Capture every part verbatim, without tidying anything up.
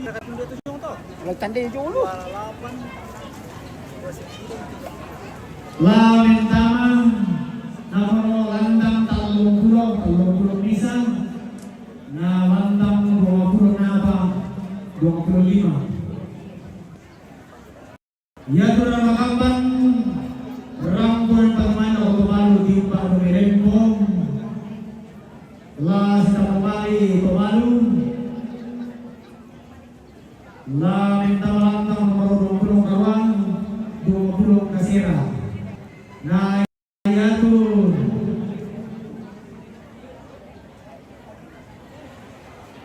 Kalau tanda jolo. La mentama, nomor lantang tallung pulo, tallung pulo misa, na lantang dua pulo napa, dua pulo lima. Yatu na makambang, rampun pagmano ko balu di padu merempong. La sita pamali ko balu. La mentama lantang nomor dua pulo karuang, dua pulo kasera. Na yatu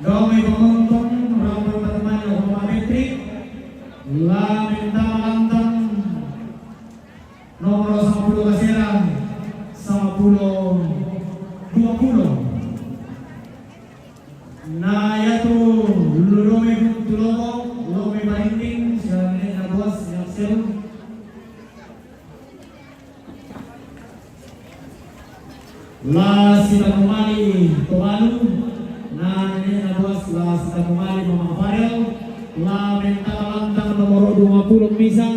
dong mai pamontong, rampun pagmano ko Mama Patrick. La mentama lantang nomor sepuluh kasera, sepuluh dua pulo. Na yatu lulome Tulomo, lome Parinting, siya na buas, siya sel. La sita pamali ko balu, na nene na buas la sita pamali Mama Farel, la mentama lantang nomor dua pulo misa,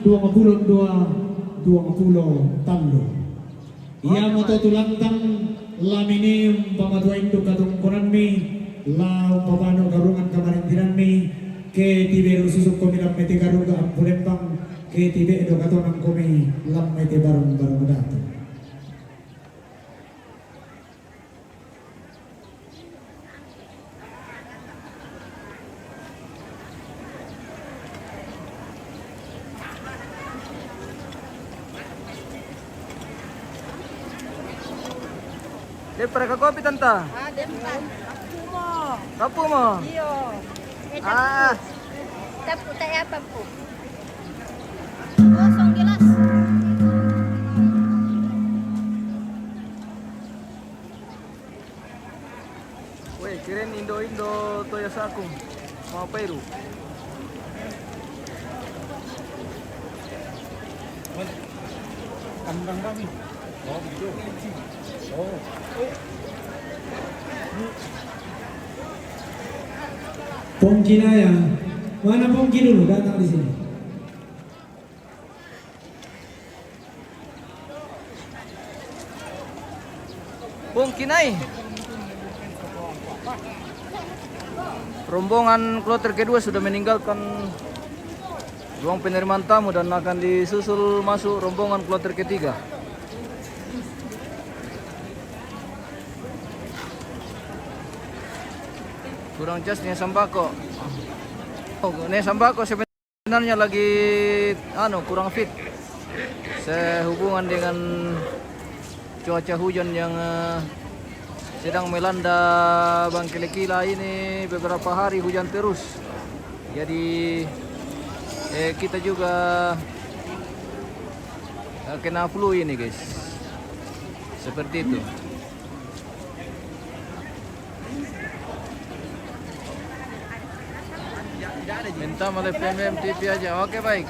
dua pulo dua, dua pulo tando. Iya mo to tulantang, la mini pamatua indu katungkunanmi, la umpapano garungan kamarintinanmi, ke tibe rususuk komi lam mete garuga ampulembang, ke tibe do katonang komi lam mete barung-barung datu. Dia para ka kopi, Tanta? Ah, dia bukan. Kapu mo? Kapu mo? Iyo. Eh, ah. Tapu, tapu, tapu. Kosong gelas. Weh, keren indo-indo toya sakung. Mau Peru. Kandang kami. Oh, begitu. Oh. Pongki Naya. Mana Pongki dulu datang di sini? Pongki Nai. Rombongan kloter kedua sudah meninggalkan ruang penerimaan tamu dan akan disusul masuk rombongan kloter ketiga. Kurang cas ne sambako. Oh, ne sambako sebenarnya lagi, anu, kurang fit. Sehubungan dengan cuaca hujan yang, eh, sedang melanda Bangkelekila ini beberapa hari hujan terus. Jadi, eh, kita juga, eh, kena flu ini, guys. Seperti itu. Minta melalui P M M T V aja. Oke, baik.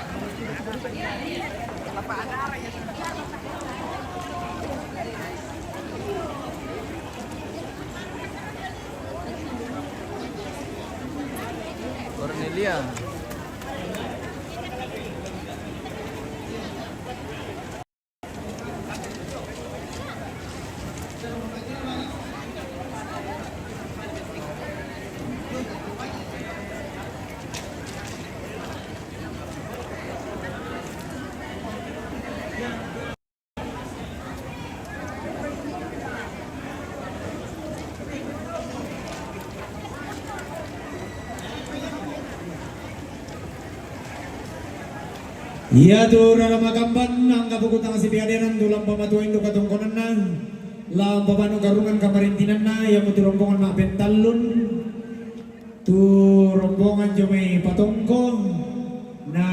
Cornelia. Iya tu rara makamban, angka buku tang sipiadenan tu lampa matua indu katongkonanna, lampa panu garungan kamarintinanna, iya mutu rombongan ma'pentallun, tu rombongan jomai patongko, na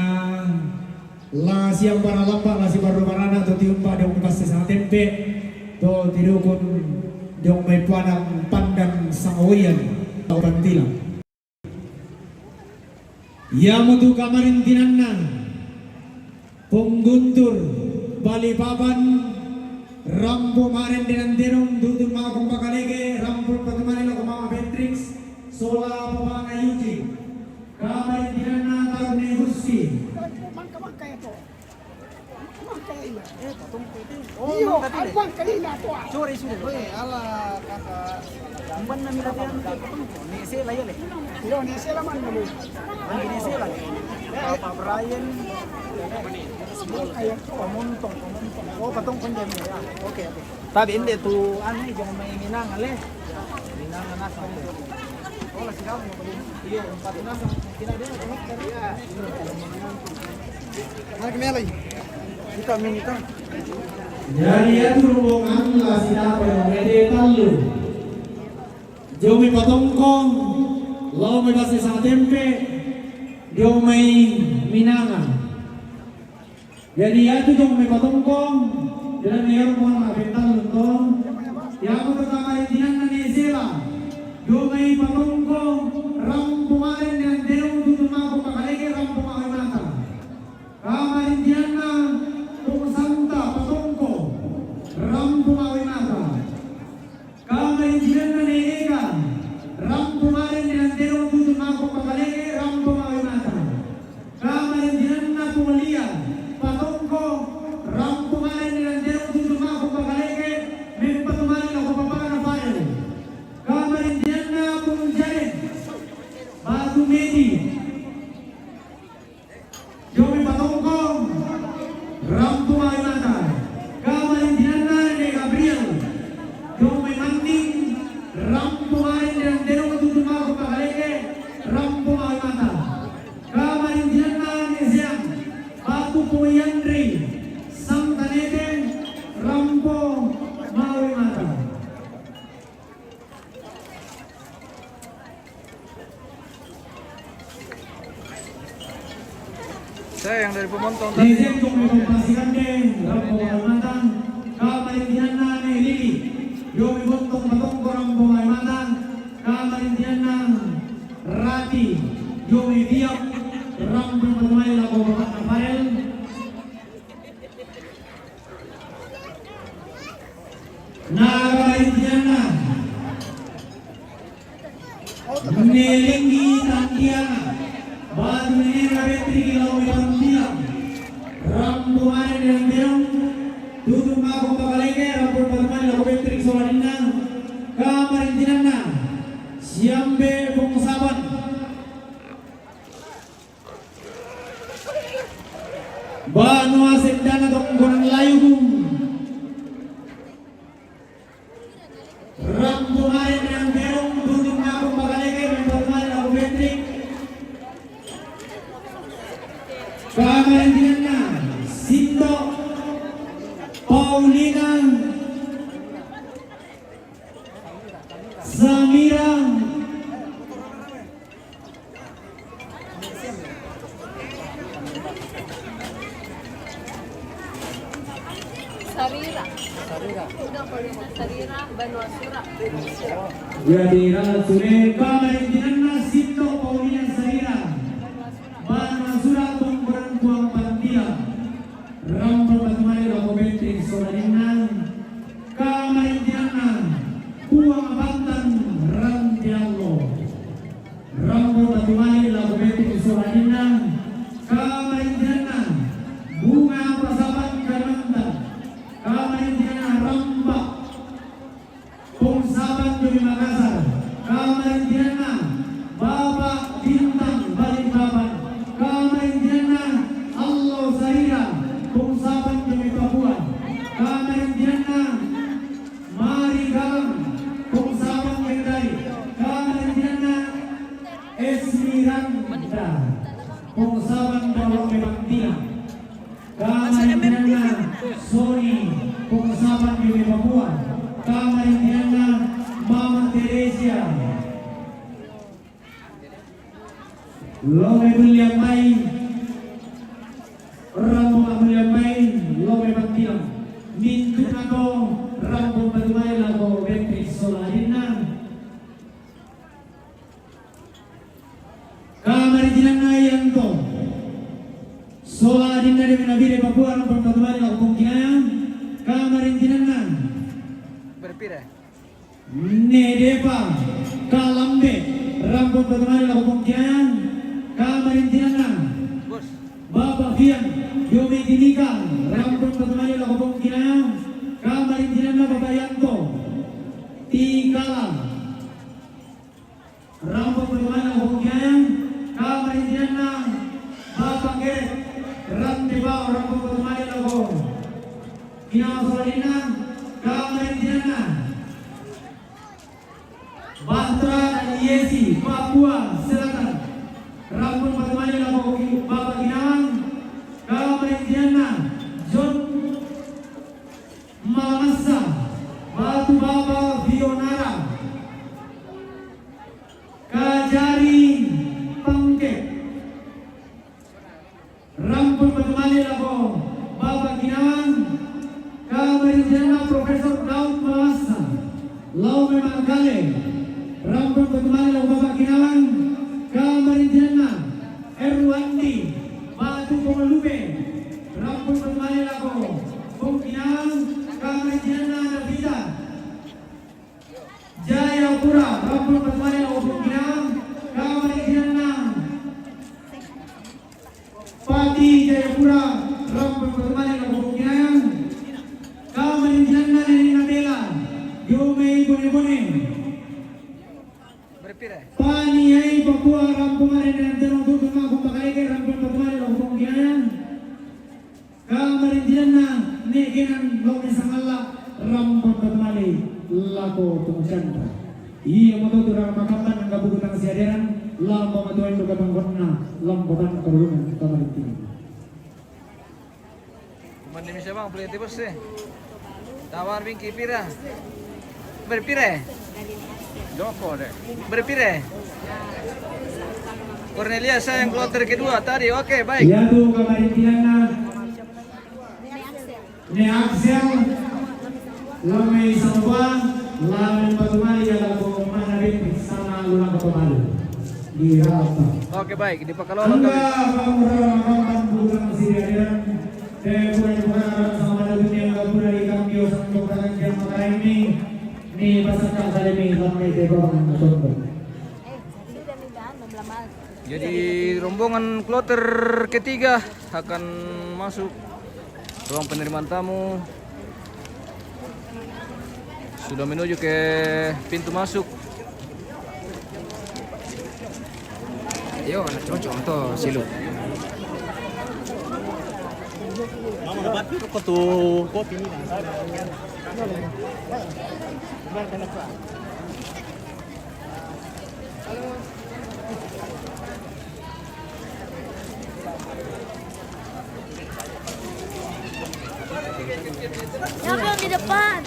la siampara lampa, la sibarro barana, tu tiumpa dong passe satempe, tu tidukun dong mai puanang pandang sangoian, tau pantilang. Iamotu kamarintinanna, Pongguntur, Balikpapan, rampo maren dengan terong, tutun ma'akong pakalege, rampo patumani lako Mama Beatrix, sola papana Eugene. Iyo, abang kayo na to, ah. Sure, sure. Weh, ala kaka. Umban na mila tiyan ke patungko. Ni sela ya le. Iyo, ni sela man na mo. Ni sela. Papa Brian. Abang kayo to. Pamontong, pamontong. Oh, patungko niyan ya. Oke, oke. Tapi inde tu, anu, jangan main minang, ale. Minang, anak, oke. Oh, la si kamu. Iyo, empat minang, tidak ada, Mari kami alai. Kita minta. Jadi, ya, tu rombongan la si dapa yang ede tallu. Dio mai patongko, lao mai base sama tempe, dio mai minanga. Jadi, ya, tu dio mai patongko, jadi, ya, rombongan la pental to. Ya, aku pertama di dinan na ni sela. Dio mai patongko, rampo maren dengan deong tutu mako pakaleke, rampo mako mata. Kamarintianna Pung Santa patongko, rampo mawe mata. Kamarintianna Neeka, rampo maren dengan deong tutu mako pakaleke, rampo mawe mata. Kamarintianna Pung Lia patongko, rampo maren dengan deong tutu mako pakaleke, mempatumai lako papana Farel. Kamarintianna Pung Jaden, Batu Medi. Dio mai patongko, rampo mawe mata. Kamarintianna Nene Gabriel. Dio mai manning, rampo maren dengan deong tutu mako pakaleke, rampo mawe mata. Kamarintianna Nene Seang, Batu Pung Yandri, Santa Nete, rampo mawe mata. Saya yang dari pemontong tadi. Di situ mi pampasikande, rampo mawe mata. Kamarintianna Nene Lili. Dio mai bontong patongko, rampo mawe mata. Kamarintianna Rati. Dio mai biak, rampo patumai lako bapakna Farel. Na kamarintianna Nelenggi Tantiana, Batu Nene Betri lao mai Tantiana. Rampo maren dengan deong tutu mako pakaleke, rampo patumai lako Betri sola atinna. Kamarintianna Siambe Pung Saban. Banua Sendana Tongkonan Layugung. Rampo maren dengan deong tutu mako pakaleke, mempatumai lako Betri. Kamarintianna Sinto, Paulina, Samira. Sarira. Sarira. Sarira, Banua Sura. Ya, di dalam sure, kamarintianna Sinto, Paulina, Sarira. Banua Sura, Tongkonan Puang Pantia. Rampo patumai lako Betri sola atinna. Kamarintianna Puang Pantan Rantiallo. Rampo patumai lako Betri sola atinna. Kamarintianna Bunga Pasaban Kalimantan. Kamarintianna Ramba Pung Saban dio mai Makassar. Kamarintianna Bapak Bintang Balikpapan. Kamarintianna Allo Sarira Pung Saban dio mai Papua. Kamarintianna Mari Galang Pung Saban Kendari. Kamarintianna Esmiranda Pung Saban dio mai Bangkinang. Kamarintianna Sony Pung Saban dio mai Papua. Kamarintianna Mama Teresia. Lao mai Belliambai. Rampo ma Belliambai, lao mai Bangkinang. Mintu nato rampo patumai lako Betri sola atinna. Kamarintianna Yanto. Sola atinna dio mai Nabire Papua, rampo patumai lako Bangkinang. Kamarintianna. Berpire? Nedepa Kalambe, rampo patumai lako Bangkinang. Kamarintianna. Bos. Bapak Fian, Jinanna Erwandi, Batu Pongolube, rampung patumale lako Bongkinang, kamarintinanna Davida Jayapura, rampung patumale lako Bongkinang, kamarintinanna Pati Jayapura, rampung patumale lako Bongkinang, kamarintinanna Nenena Bela, Jomai Bone-bone. Berpire? Paniai pakua rampung are nan tenong tutu mako pakaleke rampung patumale lako Bongkinang. Kamarintinanna Negenan Lomi Sangalla rampung patumale lako Tung Chandra. Iya moto tu rara makamban angga buku tang siaderan lambo matuan duka banggonna lambo tan perulungan kamarintinanna. Mandi misa bang, peliti besi. Tawar bingki pira? Berpire? Joko deh. Berpire? Cornelia sayang kloter kedua tadi. Oke, baik. Iya tu kamarintinanna. Ne Axel. Lomai Sampang, lamen patumali ya labo mana beti sama lulang kepabalu. Di Rata. Oke, baik, di Pakalolo. Angga kami. Pamura mampan bulan siriaderan. Te pura pura sama dunia gabura di kami osang kota yang makarai ini. Ni pasaka salimi kami te bawa nonton. Jadi rombongan kloter ketiga akan masuk ruang penerimaan tamu. Sudah menuju ke pintu masuk. Yo, anak cocok to silu. Mama dapat tu kopi ni. Siapa yang di depan?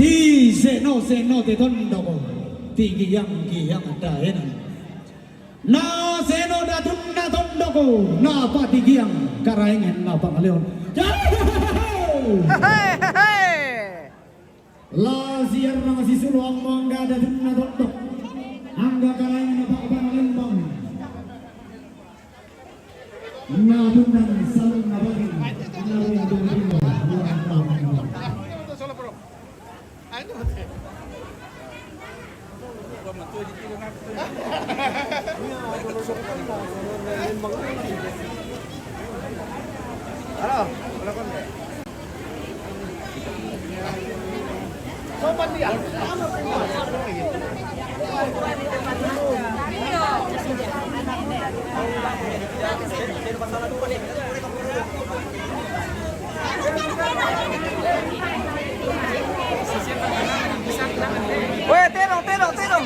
Ti seno seno te tondoko. Ti giang giang daenan. Na seno datunna tondoko. Na patigiang karaengen na pangaleon. Hehehe. La siarna masisulu ammo angga datunna tondok. Angga karaenna pa'bana lembang. Na tundang salunna baging. Na tundang salunna baging. Weh, tedong, tedong, tedong.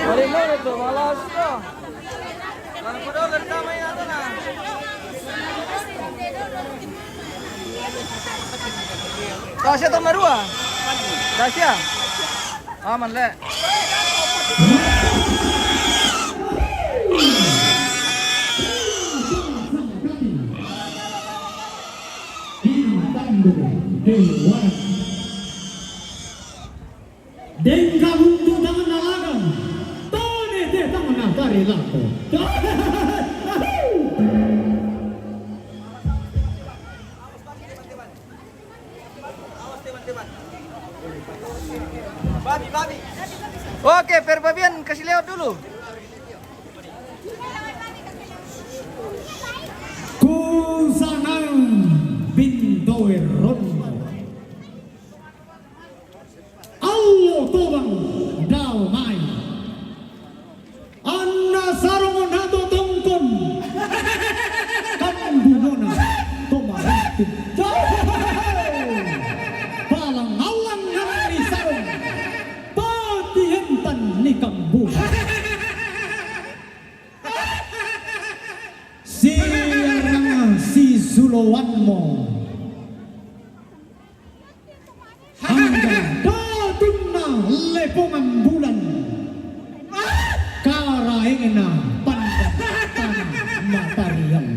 Marino itu, malas tuh. Tasya tambah dua. Tasya. Aman, Le. Dengka buntu tangan nalaga. Tone te tangan natari lako. Oke, Perbabian kasih lewat dulu. Kusanang Bintoe Rondo. Allo Lobang damai. Anna sarong na to tongkon. Kambunona to maranting. Palang-alang ni sarong. Patihentan ni kambuna. Siarang sisuloanmo. Hangga datunna lepongan bulan. Karaengna pandatana matarial.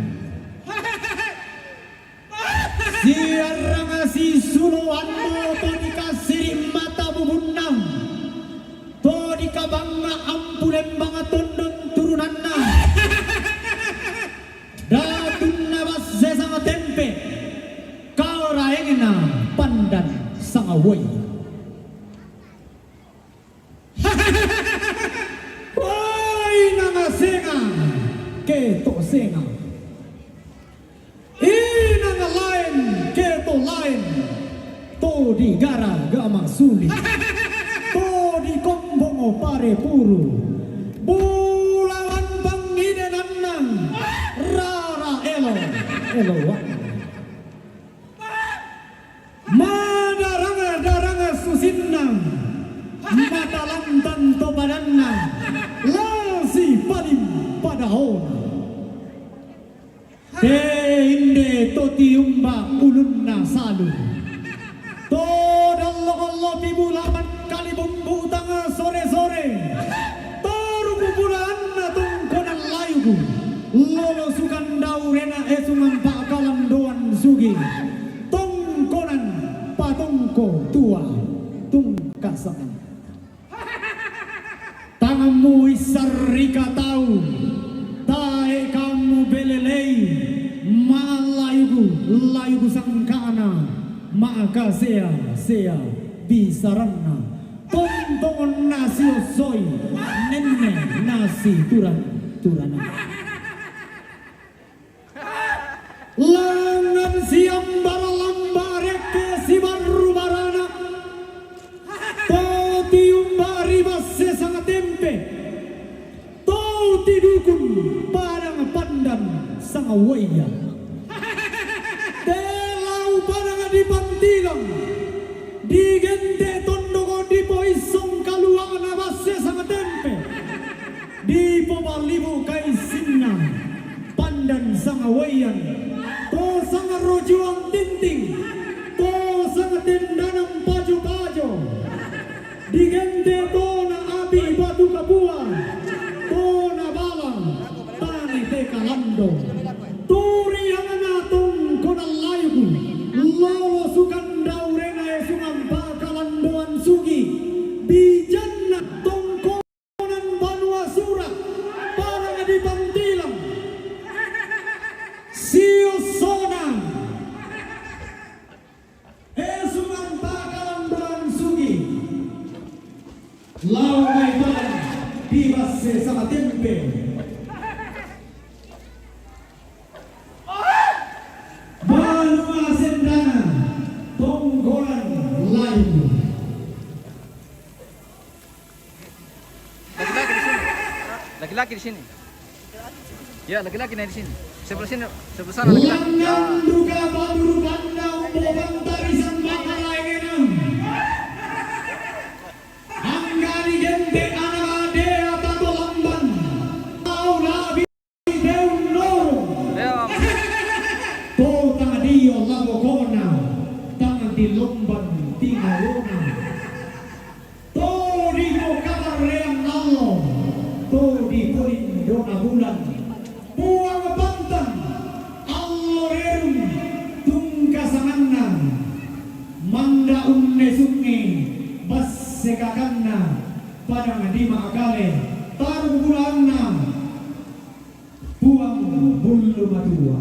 Siarang sisuloanmo to dikasiri mata bubunna, to dikabanga ampu lembang tondon turunanna. Datunna basse sanga tempe, karaengna pandan sanga wai. Wai nanga senga, ke to senga. Inang laen, ke to laen, to digara gama suli, to dikombong pare puru, bulawan pangide nannang, rara elo, elo wa. Madaranga-daranga susinna, matalantan to padanna, lasi palim padaona. Te inde to tiumba ulunna salu. To dallo-dallo pibulaman kali bumbu tanga sore-sore. Toru pubulaanna tongkonan layuku. Lolo sukan daurena esungan pakalandoan sugi. Tongkonan patongko tua tungkasangan. Tanganmu isarika tau, tae kamu belelei, ma layuku, layuku sangkana, maka sea, sea, bisaranna, tontongon nasi osoi, nenne nasi turan, turana. Langan siambara lamba rekke sibarru barana. To tiumba ri basse sanga tempe. To tidukun padang pandan sanga waiya. Telau padang di pantilang. Digente tondoko dipoissong kaluana basse sanga tempe. Dipobalibu kaisinna. Pandan sanga waian, to sanga rojuang tinting, to sanga tendanang pajo-pajo. Digente tona api batu kapua, tona bala tane te kalando. Turiangna tongkonan layuku, lolo sukan daurena esungan pakalandoan sugi, bijanna tongko Banua sura, parang di pantilang. Sio sona. Esungan pakalandoan sugi. Lau mai parang di basse sama tempe. Banua sendana, tongkonan lain. Laki-laki di sini. Laki-laki di sini. Ya, laki-laki nih di sini. Sebelah sini, sebelah sana laki-laki. Ya. Langan duka paturukanna umbo pantarisan makalaengenang. Angga digente anak adea tato lamban. Tau labi Deun noro. Tau tang dio labokona, tang di lomban tingalona. To di mo kabarrean allo, to di polin dona bulan. Puang pantang allo rerung tungkasanganna. Manda unne sunge basse kakanna padang di makale taru bulanna. Puang bullu matua.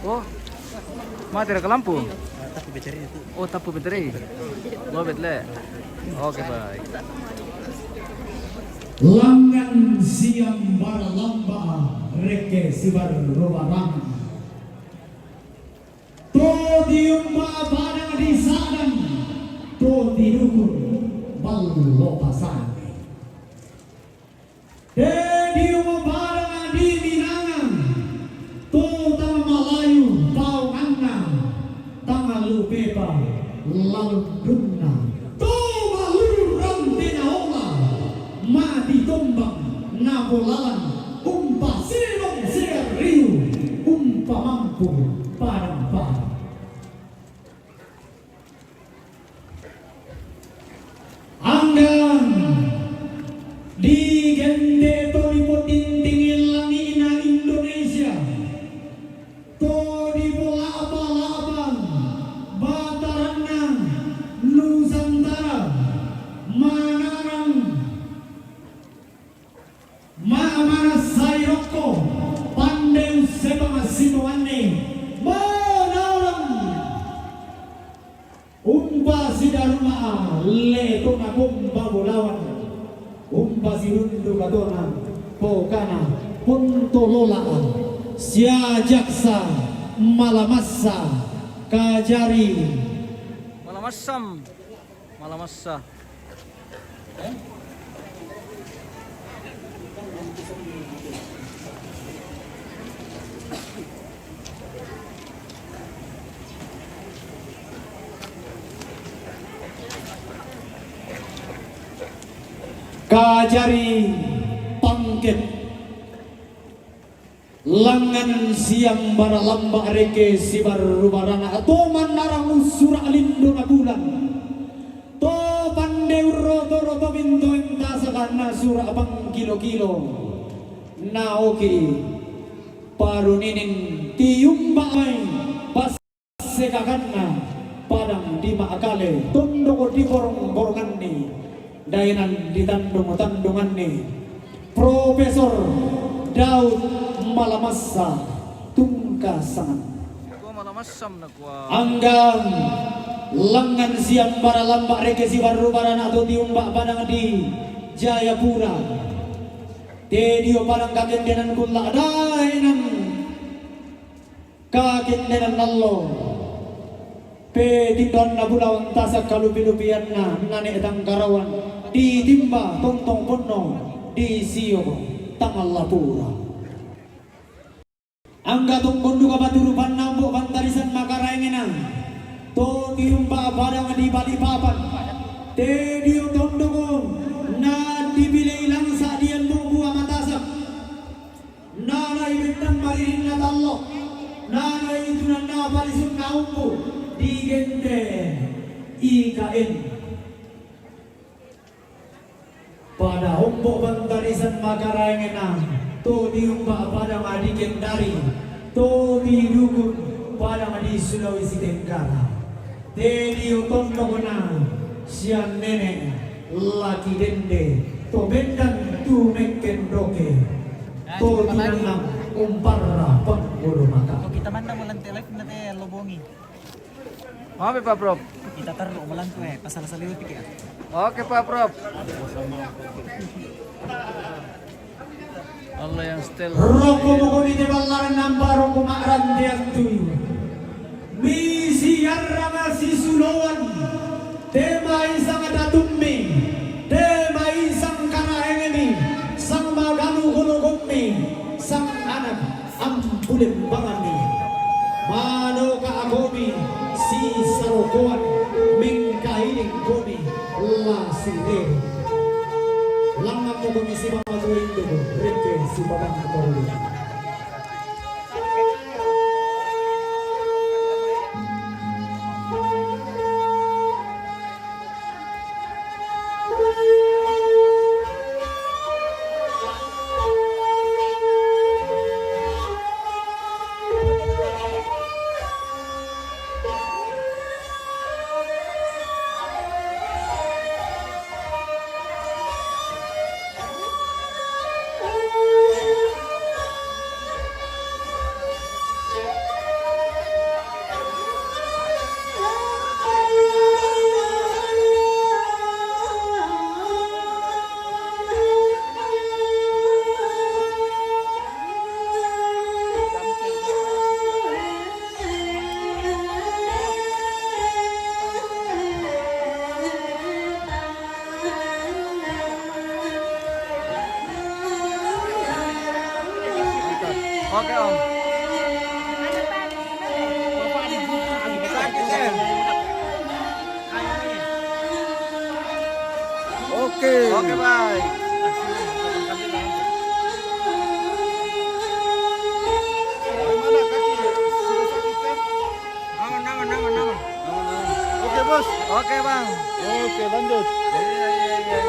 Oh, mati raka lampu. Tapi baterai itu. Oh, tapu baterai. Lowet le. Oke, baik. Langngan siam bara lamba' rekke sibarru barana. To tiumba padang di sa'dan, to tidukun ballo pasane. Te tiumba padang di minangan, to tang malayu paonganna, tang lupepa lalundunna. To ma'lurrang te naola, mati tombang napolalan, umpasilong se'rriu, umpamampu padang-padang. Anggang digente' to dipotintingi langi'na Indonesia, to dipola'ba-la'bang bataranna Nusantara, manarang ma-, manassai rokko, pande ussepang sitoanne, manarang umpasidaruma' letona pompa bolawan, umpasidunduka tona pokana pontolola, sia jaksa mala massa kajari. Mala massam. Mala massa. Kajari pangket. Langngan siam bara lamba' rekke sibarru barana, to manarang ussura' lindona bulan, to pande urroto-roto bintoen tasaka nasura' pangkilo-kilo, naoki paruninin tiumba mai pas sekakanna padang di Ma'kale, tondok di borong-boronganni, daenan di tandung-tandunganni, Profesor Daud Malamassa Tungkasangan. Anggang langngan siam bara lamba' rekke sibarru barana to tiumba padang di Jayapura. Te dio padang kakendenan kulla' daenan kakendenan allo. Pe tindoanna bulawan tasak kalupi-lupianna nane' tangkarawan, ditimba tontong ponno disio tangalla pura. Angga tongkon duka batu rupanna Ombo' Bantarisan Makaraengena, to tiumba padang di Balikpapan. Te dio tondoko na dipilei langsa' diambo bua matasak. Nanai bentang maririnna tallo, nanai tunanna palisunna umbu, digente' I K N. Pada Ombo' Bantarisan Makaraengena, to tiumba padang di Kendari, to tidukun padang di Sulawesi Tenggara. Te dio tondokna sian nene' laki dende, to bendan tu mekkendoke, to tunanna umparra pangngulu maka. Kita manna mo lante live na te lo bongi. Maaf ya, Pak Prof. Kita taruh malam tu, eh, pasal saliwet ya. Oke, Pak Prof. Allah yang setel. Rokko mokoni te ballaran nampa rokko ma'ranteang tui. Misi arranga sisuloan. Te maisang datummi. Te maisang karaengemi. Sang maganu gologommi. Sang anak ampulembanganni. Manoka akomi sisarokoan mengkailing komi la sirero. Langngan mokomi sipamatuo indo'ku, rekke sipabangka koruli. Oke, Om. Oke. Oke, baik. Aman, aman, aman, aman. Oke, Bos. Oke, Bang. Oke, lanjut. Iya, iya, iya, iya.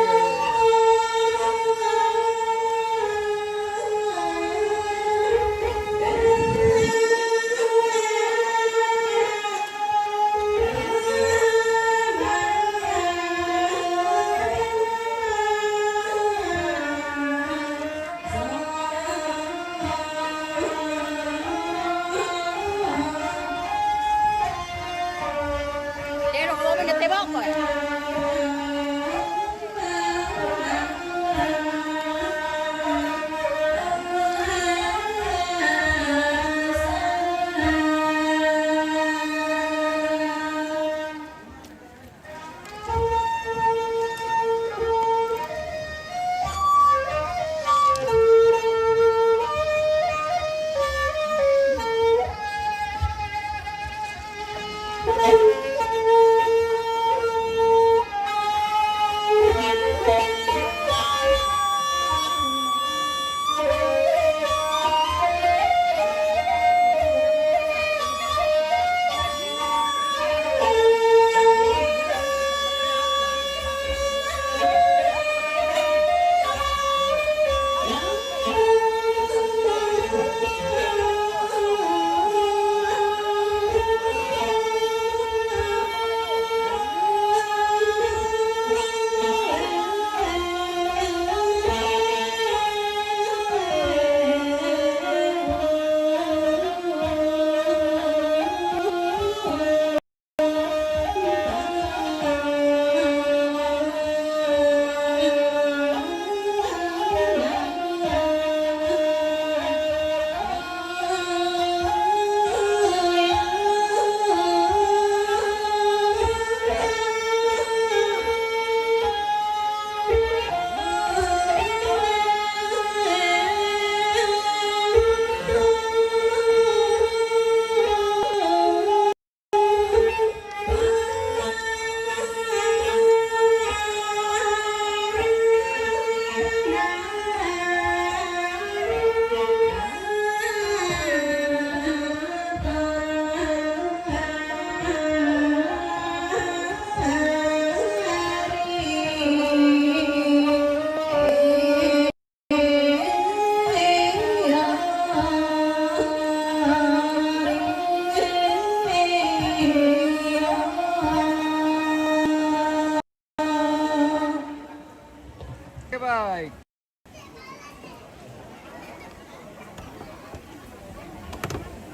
Oke, baik.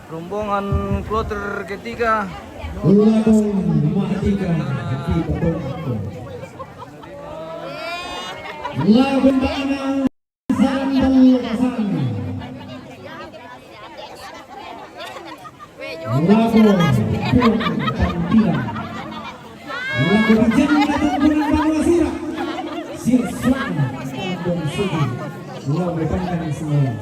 Rombongan kloter ketiga. Lagu Mahdika, kita tunggu. Lagu mana? Sandal Kasang. Lagu Pun Pantiran. Lagu Bijen Datuk Gunung Banua Sira. Siswa Kampung Sigi. Lagu Kandang Semula.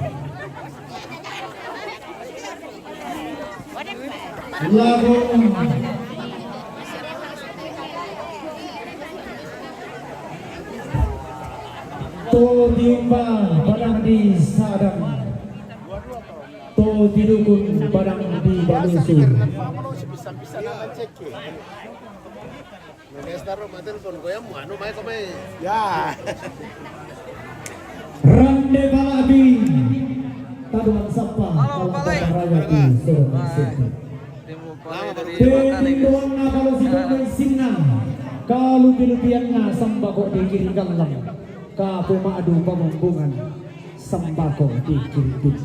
Lagu To Tiumba Padang di Sadang. To Tidukun Padang di Balusur. Esta rumah telepon ko yang anu mai ko mai. Ya. Rande Balabi. Taduan Sapa. Halo, Balabi. Raya di Sorong Siti. Tindonganna palo sidongan sinna, kalupi-lupianna sambako di kiri gallang, kapo ma'du pamombongan sambako di kiri timpang.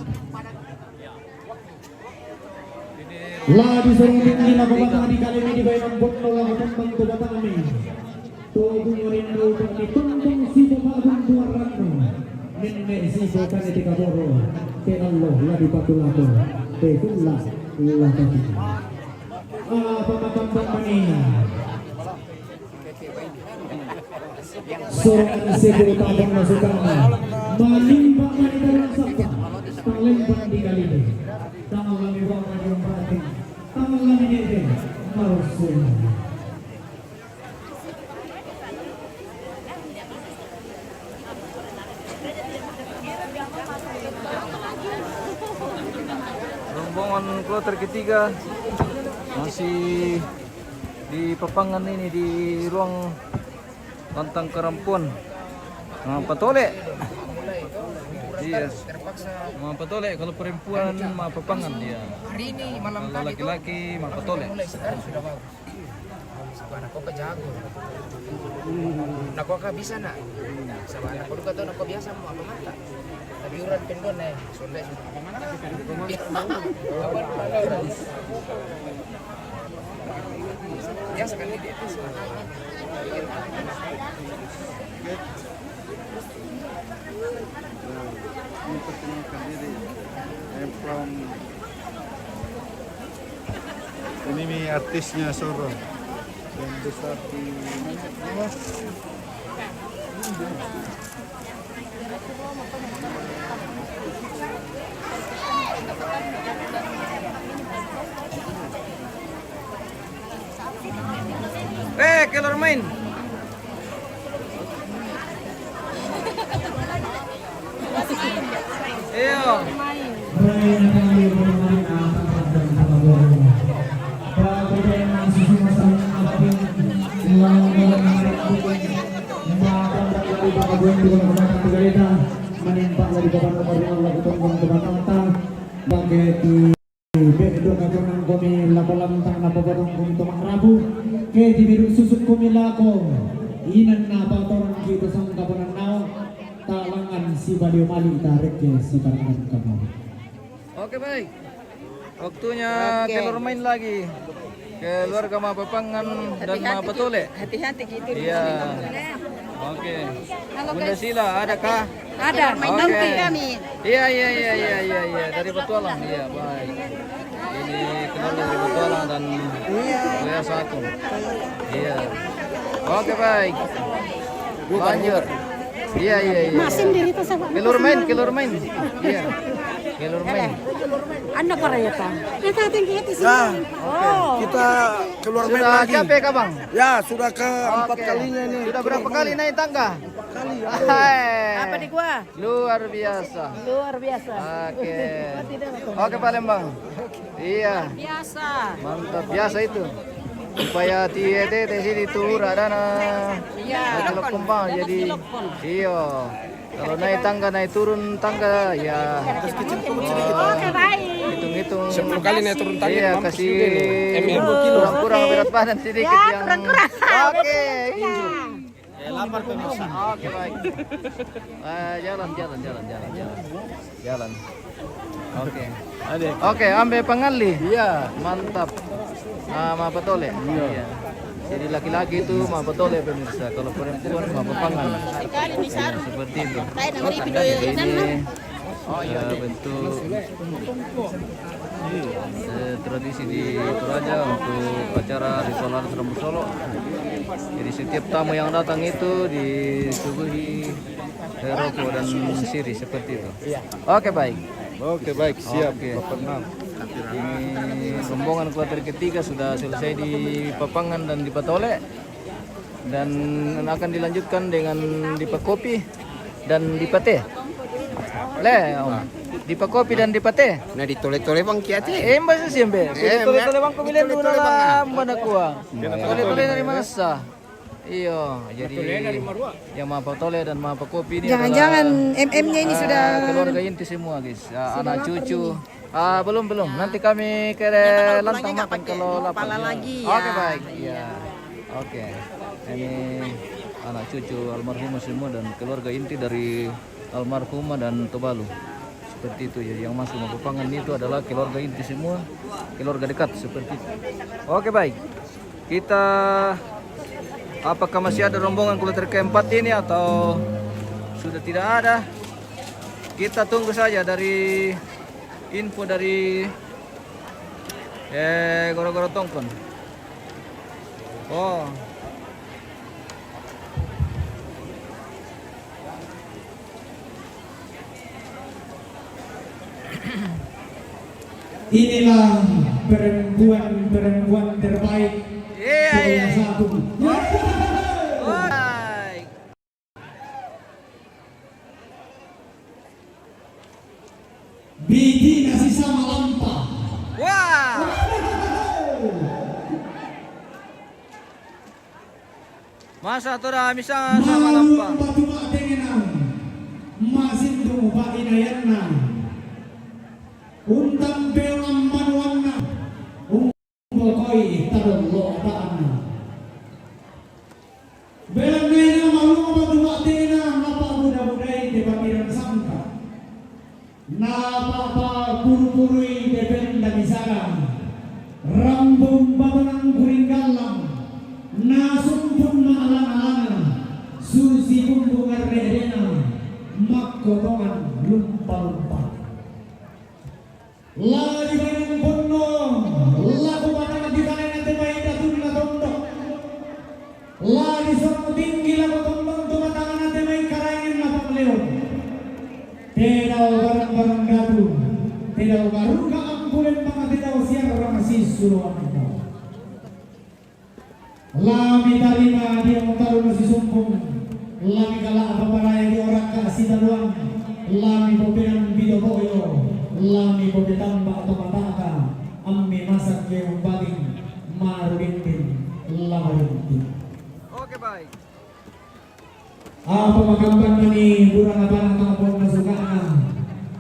La disorong tinggi lako batang di kalimi di bayangan botno lako tembang tu batangmi. Togu ngorindo tak ditondong si bapak gunduaranno. Nenne si botang di kaboro. Te Allah la dipatulako. Te kulla la tadi. Ah, pamatambang mani. Sorong sebu tabang masukana. Malimba mani dalam sapa. Palembang di kalimi. Tangan lami bawah, lagi empat. Tangan lami dede. Baru semua. Rombongan kloter ketiga masih di Papangan ini, di ruang lantang karampuan. Mapatole. Iya. Mapatole, kalau perempuan Mapapangan dia. Hari ini malam. Kalau tadi laki-laki Mapatole. Mulai sekarang sudah bagus. Sabab nako ka jago. Nako ka bisa na. Sabab nako duka tau nako biasa mo apa mata. Tapi urat pendon eh, sonde. Biasa kan ini. I'm from Ini nih artisnya Soro. Yang besar di mana? Eh, keluar main. Iya. Menimpa dari papan nomor lima, lagu tongkong ke batang tang. Bagi di Bek dong aja nang komi lako lantang na papadong komi tomak rabu. Ke di bidung susuk komi lako. Inan na patorang kita sangka pananau. Talangan si badio mali tarik ke si parangan kamu. Oke, baik. Waktunya Oke. Keluar main lagi. Keluarga Mapapangan dan Hati-hati Mapatole. Hati-hati gitu. Iya. Oke. Halo, Bunda guys. Sila, adakah? Ada, Oke. Nonton kami. Iya, iya, iya, iya, iya, iya. Dari Petualang, iya, baik. Ini kenal dari Petualang dan Iya. Buya Satu. Iya. Oke, baik. Lanjut. Iya, iya, iya. Masih diri tuh sama. Keluar main, keluar main. Iya. Keluar main. Anda para ya, Bang? Kita tinggi di sini. Ya. Oh. Kita keluar main Sudah lagi. Capek kah, Bang? Ya, sudah keempat Oke. Kalinya ini. Sudah berapa kali naik tangga? Kali. Hai. Apa di gua? Luar biasa. Luar biasa. Oke. Oke, Palembang. Iya. Biasa. Mantap, biasa itu. Supaya tiete di sini tuh ada na Iya. Ada kembang jadi. Iya. Kalau naik tangga, naik turun tangga, ya. Oke, baik. Hitung-hitung. Sepuluh kali naik turun tangga, Iya, mampus kasih juga ini. Kurang-kurang berat badan sedikit Ya, yang kurang-kurang. Oke. Iya. Eh, lapar pemirsa. Oke, baik. Eh, jalan, jalan, jalan, jalan, jalan. Jalan. Oke. Oke, ambe pangalli. Iya. Mantap. Ah, Mapatole. Iya. Jadi laki-laki itu Mapatole, pemirsa. Kalau perempuan Mapapangan. Iya, seperti itu. Jadi ini, eh, bentuk eh, tradisi di Toraja untuk acara ritual adat Rambu Solo. Jadi setiap tamu yang datang itu disuguhi, eh, rokok dan siri seperti itu. Iya. Oke, baik. Oke, baik, siap. Oke. Bapak Enam. Ini rombongan kloter ketiga sudah selesai di Papangan dan di Patole. Dan akan dilanjutkan dengan dipakopi dan dipate. Le, Om. Dipakopi dan dipate. Nah, ditole-tole bang kiate. Eh, mbak sih, mbe. Eh, tole-tole bang, komilen ditole-tole dulu bang, lah, ah. Mana kuah. Tole-tole dari mana sah? Iyo, jadi yang Mapatole dan Mapakopi ini Jangan-jangan adalah, M M-nya ini ah, sudah keluarga inti semua, guys. Ah, sudah anak lapar cucu. Ini. Ah, belum, belum. Ya. Nanti kami ke Lantang makan kalau lapar. Pala lagi, ya. Oke, baik. Iya. Oke. Ini anak cucu almarhumah semua dan keluarga inti dari almarhumah dan Tobalu. Seperti itu. Jadi yang masuk Mapapangan itu adalah keluarga inti semua, keluarga dekat seperti itu. Oke, baik. Kita, apakah masih ada rombongan kloter keempat ini atau sudah tidak ada? Kita tunggu saja dari info dari, eh, Goro-Goro Tongkon. Oh. Inilah perempuan-perempuan terbaik. Iya, iya. Satu. Biti na si Samalampa. Wah. Masa toda misanga Samalampa. Malum batu ma tengenan. Masin tumu pa inayanna. Untam beonan manuanna. Bokoi tadollo ata'na. Belanna ina malunga batu ba'tena napabuda-budai te patirang sangka. Napapapuru-purui te penda misaga. Rambung batanang kuring gallang. Nasumpun ma'lang-alanga. Susi bumbung arre-arena. Makkotongan lumpa-lumpa. La dibanung ponno, la kubatang di kalena te mai datunna tondok. La disommu tinggi la kotondong tu batangna te mai karaengenna pangleon. Te dao barang-barang datu, te dao garuka ampulen maka te dao siarrang sissuroanna. La mitarima dio mutaruna sisumpung, la mikala apa paraya dio rakka sitaruang, la mipopenan bito boyo, la mipopetamba to mata'ta, ammi masak dio mupaling, marudindin, la marudindin. Oke, baik. Apa makamban mani burana panang tangkonna suka'na.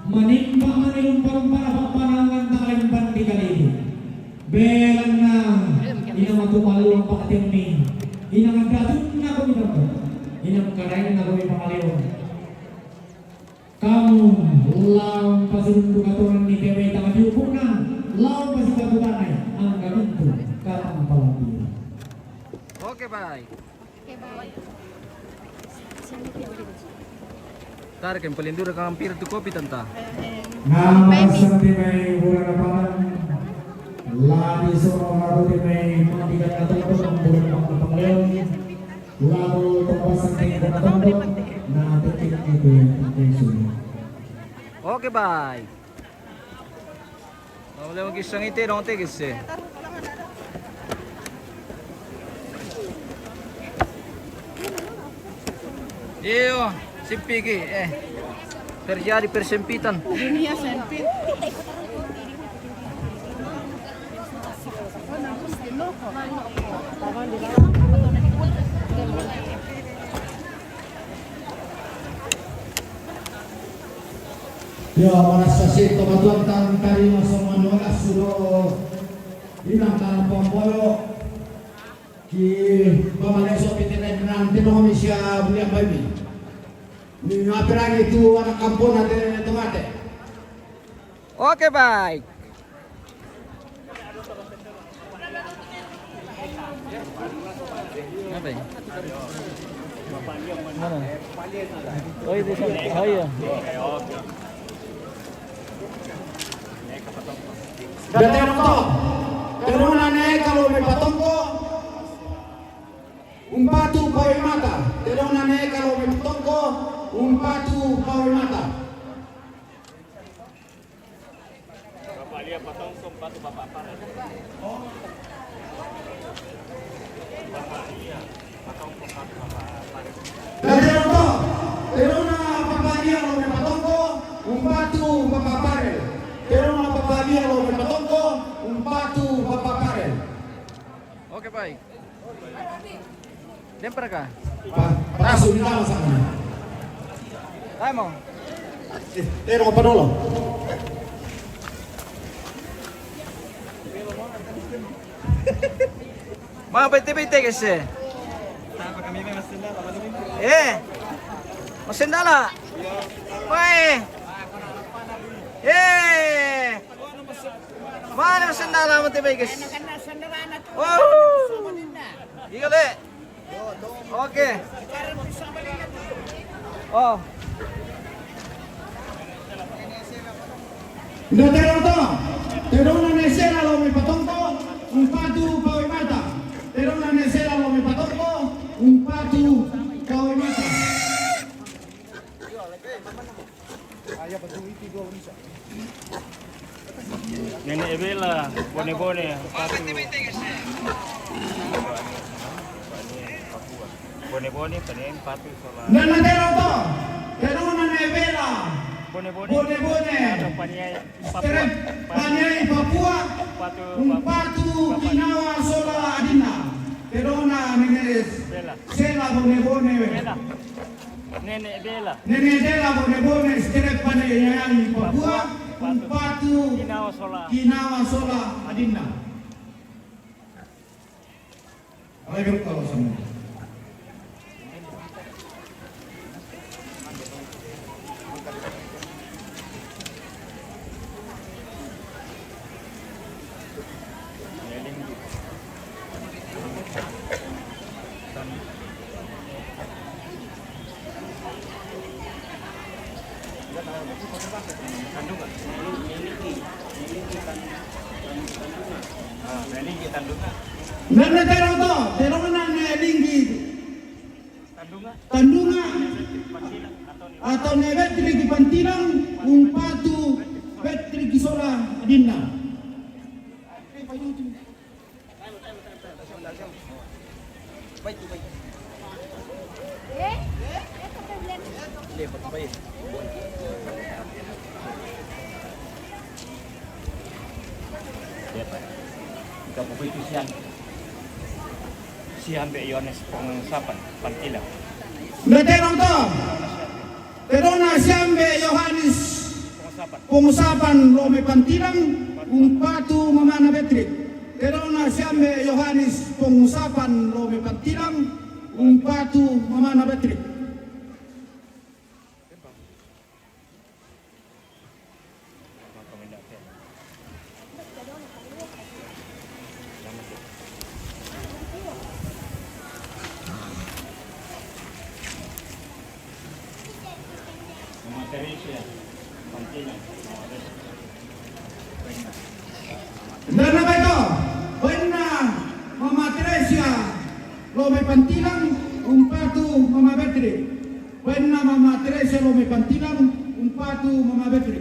Manimpa mani lumpa-lumpana pappanaungan ta'lempan di kalidu. Belanna ina matu palluang pa'temmi. Ina maddatunna komi tondok. Ina karaenna komi pangaleon. Kamu laung pasidundu katonganni kemai tama diukuna, laung pasipatutanai, angka mintu katang palambi. Oke, baik. Tarik yang paling dulu kang hampir tu kopi tanta. Nama santi mai burana panang. Ladi sono lalu di mai mandi dan atau tu bulan panang pangleon. Lalu tempat santi dan atau na tetik itu yang penting sudah. Oke, baik. Wala mo kisang ite, dong te kisse. Iyo, sipiki, eh. Terjadi persempitan. Dunia sempit. Iyo, marasa si to matuang tang tarima somanuala sudo inang tang pompolo ki pamaleso pitene nanti no misia bulian baimi. Ni ape lagi tu anak kampung ate tomate. Oke, baik. Apa ya? Mana? Oh, itu sana. Oh, iya. Datang to. Teruna ne kalau me patongko. Umpatu pawe mata. Teruna ne kalau me patongko. Umpatu pawe mata. Teruna Papa Lia lo me patongko, umpatu Papa Parel. Teruna Papa Lia lo me patongko, umpatu Papa Parel. Oke, baik. Lempar ka? Pa-, pasu di dalam sana. Taimo. Eh, eh, apa dulu? Ma, bete-bete kesse. Eh. Masendala. Woi. Eh. Mana sendala mate bagus? Oh. Iya, Le. Oke. Oh. Nda teroto. Teruna nesena lo me patongko, umpatu pawe mata. Teruna nesena lo me patongko, umpatu pawe mata. Nene Ebela, Bone Bone, Patu. Bone Bone, Pane Patu, Sola. Nana Tero to, Tero Nana Ebela. Bone Bone. Bone Bone. Atau Paniai, Papua. Strep, Paniai, Papua. Patu, Umpatu, Patu. Kinawa, Sola, Adina. Tero Nana Nene Bela. Sela Bone Bone. Bela. Nene Bela. Nene Bela Bone Bone, Strep Paniai, Papua. Papua. Umpatu. Kinawa, Sola. Kinawa, Sola, Adina. Alai beruk kalau sama. Nana Tero to, Tero Nana Linggi. Tandunga. Atau ne Betri ki Pantilang, Umpatu Betri ki Sola Adina. Ika buku itu siang. Siambe Yohanes Pongusapan, Pantilang. Nete nonton. Tero Nana siambe Yohanes Pongusapan. Pongusapan Lome Pantilang, Umpatu Mamana Betri. Tero Nana siambe Yohanes Pongusapan Lome Pantilang, Umpatu Mamana Betri. Nana baito, baina Mama Teresia Lome Pantilang, Umpatu Mama Betri. Baina Mama Teresia Lome Pantilang, Umpatu Mama Betri.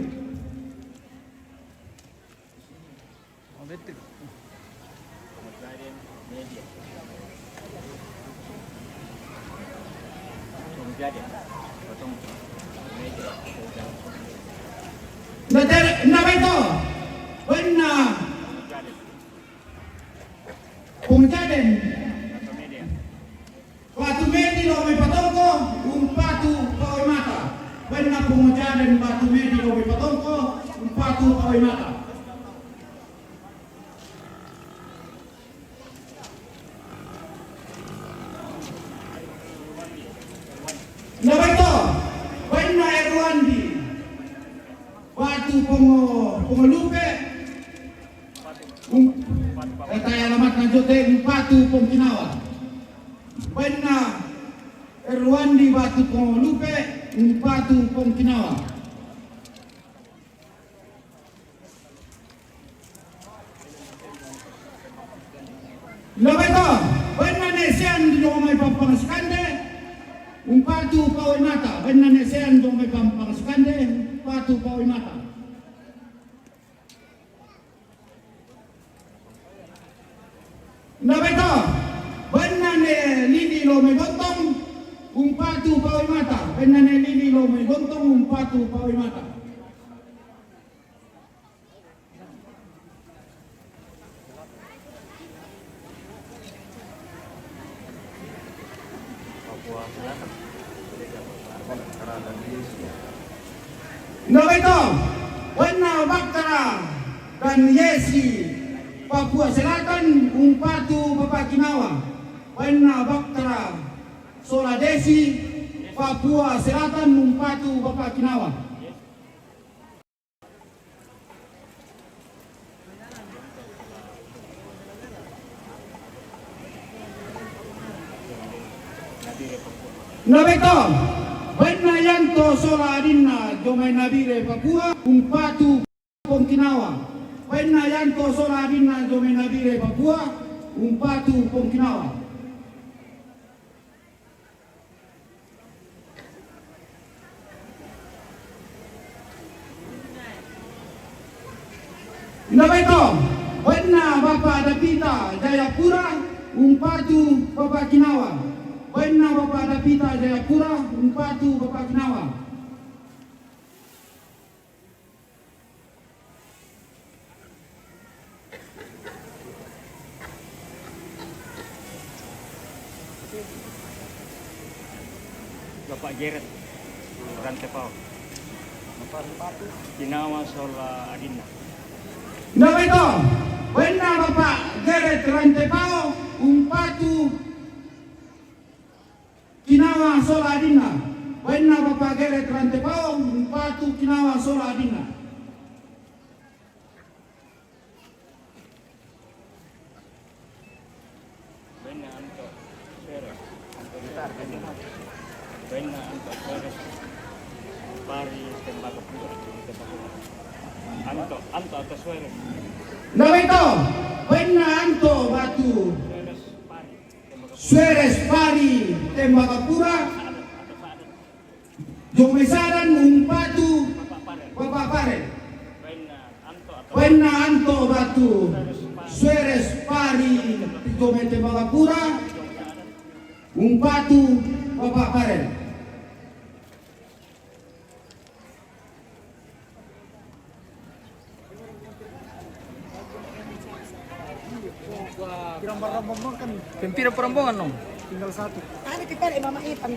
Nana baito, baina Pongujaden. Batu Medi Lome Patongko, Umpatu Paoimata. Baina Pongujaden Batu Medi Lome Patongko, Umpatu Paoimata. Nana baito, baina Erwandi Batu Pongo, Pongo Lupe. Um, eh, taya alamat na jote Umpatu Pongkinawa. Baina Erwandi Batu Pongo Lupe, Umpatu Pongkinawa. Nana baito, baina Nesean di Jomai Pampang Sikande, Umpatu Paoimata, baina Nesean Jomai Pampang Sikande, Umpatu Paoimata. Nana baito, baina ne Lili Lome Gontong, Umpatu Paoimata, baina ne Lili Lome Gontong, Umpatu Paoimata. Nana baito, baina Baktara dan Yesi, Papua Selatan, Umpatu Papakinawa. Baina Baktara Sola Desi, Papua Selatan, Umpatu Papakinawa. Nana baito, baina Yanto Sola Adina Jomai Nabire Papua, Umpatu Pongkinawa. Baina Yanto Sola Adina Jomai Nabire Papua, Umpatu Pongkinawa. Inda baito, bainna Bapa Dapita Jayapura, umpatu Bapa Kinawa. Bainna Bapa Dapita Jayapura, umpatu Bapa Kinawa. Bapak Geret Rantepao. Kinawa sola adinna. Inda baito, bainna Bapak Geret Rantepao, umpatu Kinawa sola adinna. Bainna Bapak Geret Rantepao, umpatu Kinawa sola adinna. Bainna Anto Suarez. Anto Suarez. Bainna Anto Suarez. Pari Tembagapura. Anto, Anto, Anto Suarez. Inda baito, bainna Anto Batu Suarez Pari Tembagapura. Jong mai Sadan, umpatu Bapak Pare. Bainna Anto Batu Suarez Pari, jong mai Tembagapura, umpatu Bapak Pare. Pira rombongan kan? Pira rombongan, no? Tinggal satu. Ada kita, eh, Mama Ipan.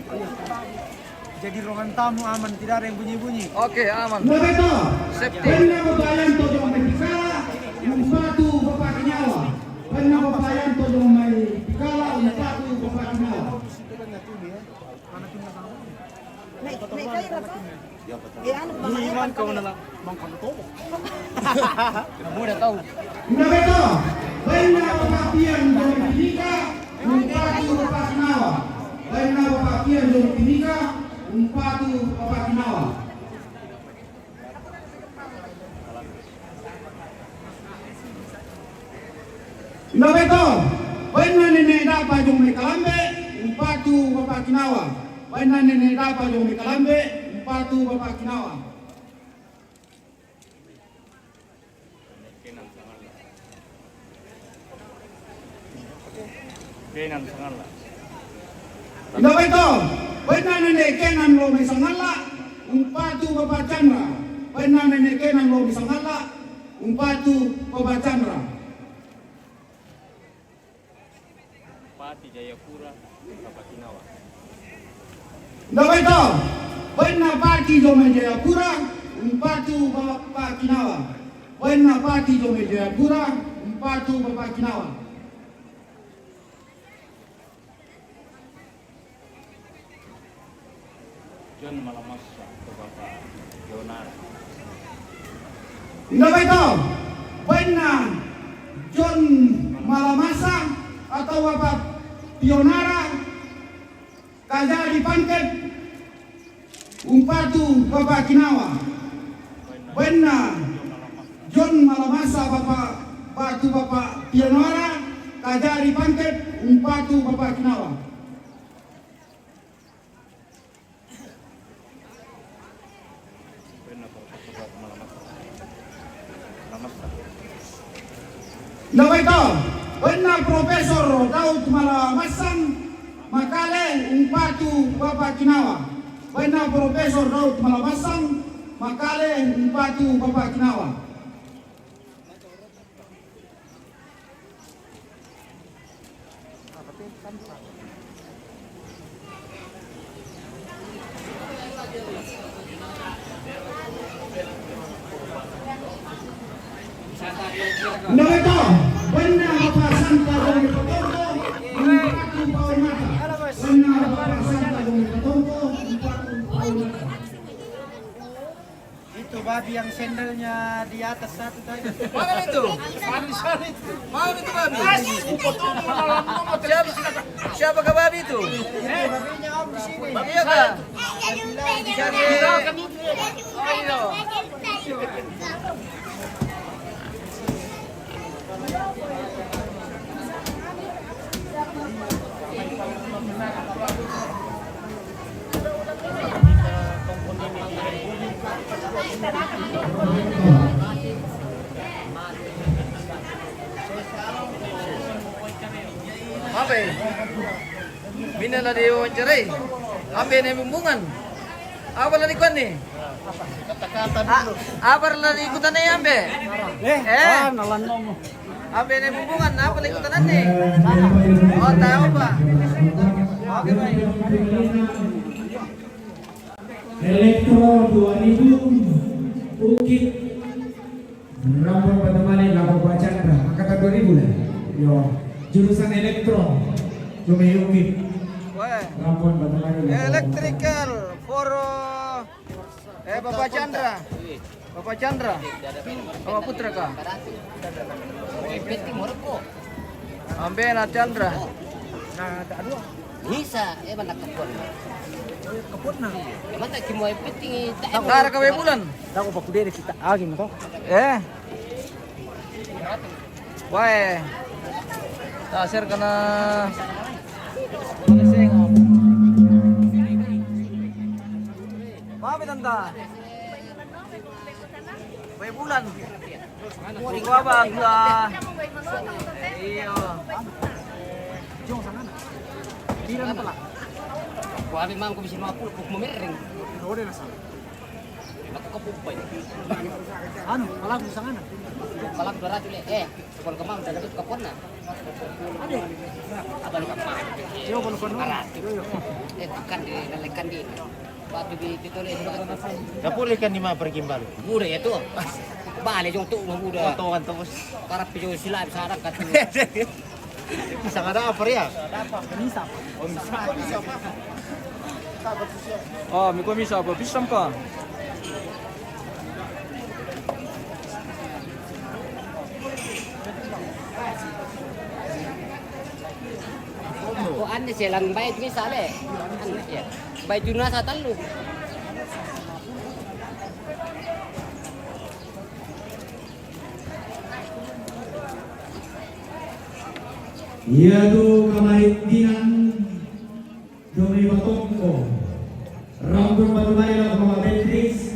Jadi ruangan tamu aman, tidak ada yang bunyi-bunyi. Oke, aman. Safety. Bainna Bapak Yanto jong mai Tikala, umpatu Bapak Kinawa. Bainna Bapak Yanto jong mai Tikala, umpatu Bapak Kinawa. Naik, naik kayu apa? Eh, anu, Mama Iwan kau nala mangkon to. Kamu udah tahu. Inda baito, bainna Bapak Pian jong mai Timika, umpatu Bapak Kinawa. Bainna Bapak Pian jong mai Timika, umpatu Bapak Kinawa. Inda baito, bainna Nene Dapa jong mai Kalambe, umpatu Bapak Kinawa. Bainna Nene Dapa jong mai Kalambe, umpatu Bapak Kinawa. Kenan Sangalla. Inda baito, bainna Nene Kenan lo mai Sangalla, umpatu Bapak Chandra. Bainna Nene Kenan lo mai Sangalla, umpatu Bapak Chandra. Pati Jayapura, Bapak Kinawa. Inda baito, bainna Pati jong mai Jayapura, umpatu Bapak Kinawa. Bainna Pati jong mai Jayapura, umpatu Bapak Kinawa. John Malamasa atau Bapak Pionara. Inda baito, bainna John Malamasa atau Bapak Pionara, kajari pangket, umpatu Bapak Kinawa. Bainna John Malamasa Bapak, umpatu Bapak Pionara, kajari pangket, umpatu Bapak Kinawa. Inda baito, bainna Profesor Daud Malamasang Makale, umpatu Bapak Kinawa. Bainna Profesor Daud Malamasang Makale, umpatu Bapak Kinawa. Inda baito, bainna Bapak Santa jong mai Patorto, umpatu Paumata. Bainna Bapak Santa jong mai Patorto, umpatu Paumata. Itu babi yang sendalnya di atas satu tadi. Mana itu? Mana itu babi? Siapa, siapakah babi itu? Itu babinya Om di sini. Iya kah? Jadi, ayo. La diwawancarai. Ambe ne bumbungan. Apa la dikuanni? Kata-kata dulu. Apa la dikutanni ambe? Eh, eh? Ah, nalannomu. Ambe ne bumbungan, apa la dikutanni? Oh, tahu, Pak. Oke, baik. Elektro dua ribu, Ukip. Rampo Batamali lako Pak Chandra, angkatan dua ribu lah. Yo, jurusan elektro. Cuma Ukip. Weh. Rampo Batamali lako. Electrical for, eh, Bapak Chandra. Bapak Chandra. Bapak Putra kah? Ambe na Chandra. Nah, tak ada. Bisa, eh, mana kepon. Kepon na. Mata kimo penting tak. Tara ka bulan. Tako pakudere kita agi mo to. Eh. Wae. Tasir kana. Mami tanta. Wae bulan. Minggu apa, Abdullah? Iya. Jong sana na. Bilang apa lah? Wah, memang aku bisa lima puluh, aku memereng. Rode na sana. Aku kepumpai. Anu, palaku sana na. Palaku dua ratus le. Eh, kalau kemang, saya dapat kepon na. Ada. Apa lu kemang? Yo, kalau kepon. Dua ratus. Yo, yo. Eh, tekan di, lelekan di. Batu di, di tole. Dapur ikan di mana pergi balik? Muda ya tuh. Balik jong tuh, muda. Foto kan tuh, Bos. Karap jong sila bisa ada kan. Bisa ada apa ya? Bisa. Oh, bisa. Oh, miko bisa apa? Bisa apa? Ko ane selang bae tu misale. Ane ya. Bae tu nasa talu. Iya tu kamarintinan. Dumi Batongko. Rampo Batamali lako Mama Beatrix.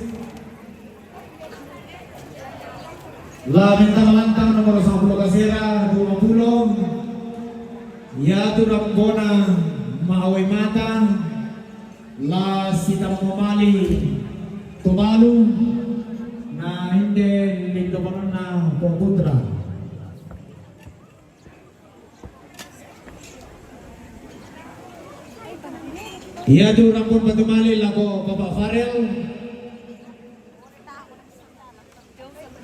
La Menta Malantang nomor sepuluh kasera, dua puluh. Yatu rampona Maawai Mata. La Sitamomali Tobalu. Na inde lindo manonna Putra. Iya tu rampon Batamali lako Bapak Farel.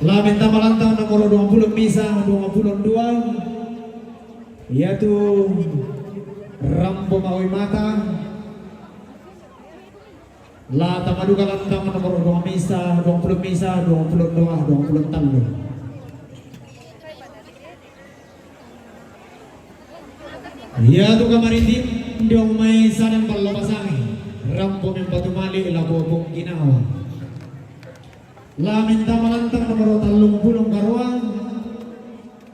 La Menta Malantang nomor dua puluh misa, dua puluh dua. Iya tu rampo Maawai Mata. La Tamaduka Lantang nomor dua misa, dua puluh misa, dua puluh dua, dua puluh talu. Iya tu kamarintinan dong mai sadan pallo pasangi. Rampo Menta Batamali lako Pong Ginawa. La Menta Malantang nomor tallung pulong karua,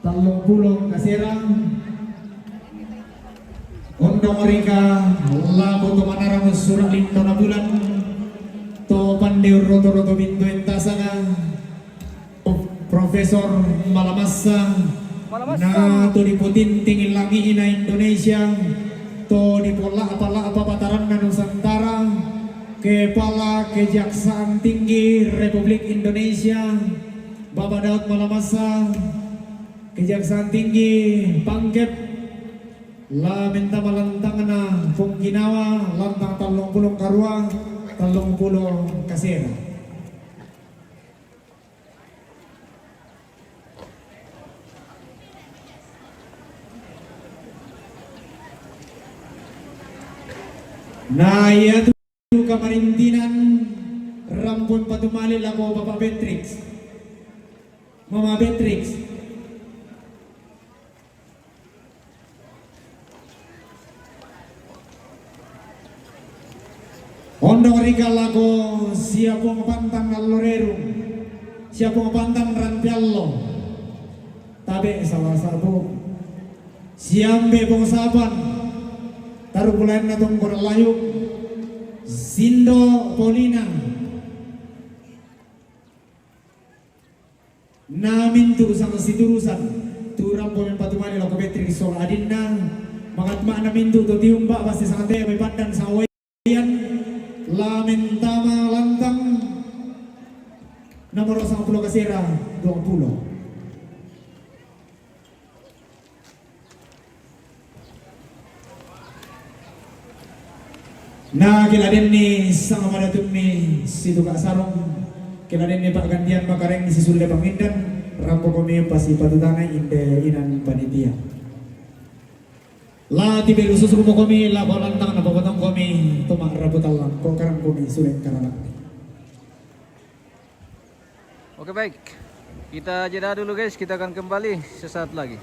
tallung pulong kasera. Ondong rika lako to manarang sura' lintona bulan, to pande roto-roto bintoen tasanga. Profesor Malamassa, Malamassa. Na to dipotinting langi'na Indonesia, to dipola'pa-la'pa pataranna Nusantara, Kepala Kejaksaan Tinggi Republik Indonesia, Bapak Daud Malamassa, Kejaksaan Tinggi Pangkep, La Menta Malantangna Pong Ginawa, lantang tallung pulong karua, tallung pulong kasera. Na iya tu kamarintinan rampon Batamali lako Bapak Beatrix. Mama Beatrix. Ondong rika lako Siapong Pantang Allo Rerung, Siapong Pantang Rantiallo, Tabe Sawasabu, Siambe Pong Sapan, Tarupulaenna Tongko Layuk, Sindo Polina. Na mintu' sangsiturusang tu rampo Menta Batamali lako Beatrix sola adinna, Mangat ma'na mintu' to tiumba' pasti sangate' me' pandan saoyan, la mentama lantang nomor sangpulo kasera duwampulo. Na kiladenni sangamadatun mi situka' sarung, kiladenni pa'gantian makareng si sulle pangindan, rampo komi pasipatutanai inde inan panitia. La tibe lusus rumo komi, la ko lantang na papotong komi, tuma' rabu tallang, ko karang komi sulle karana. Oke, baik. Kita jeda dulu, guys. Kita akan kembali sesaat lagi.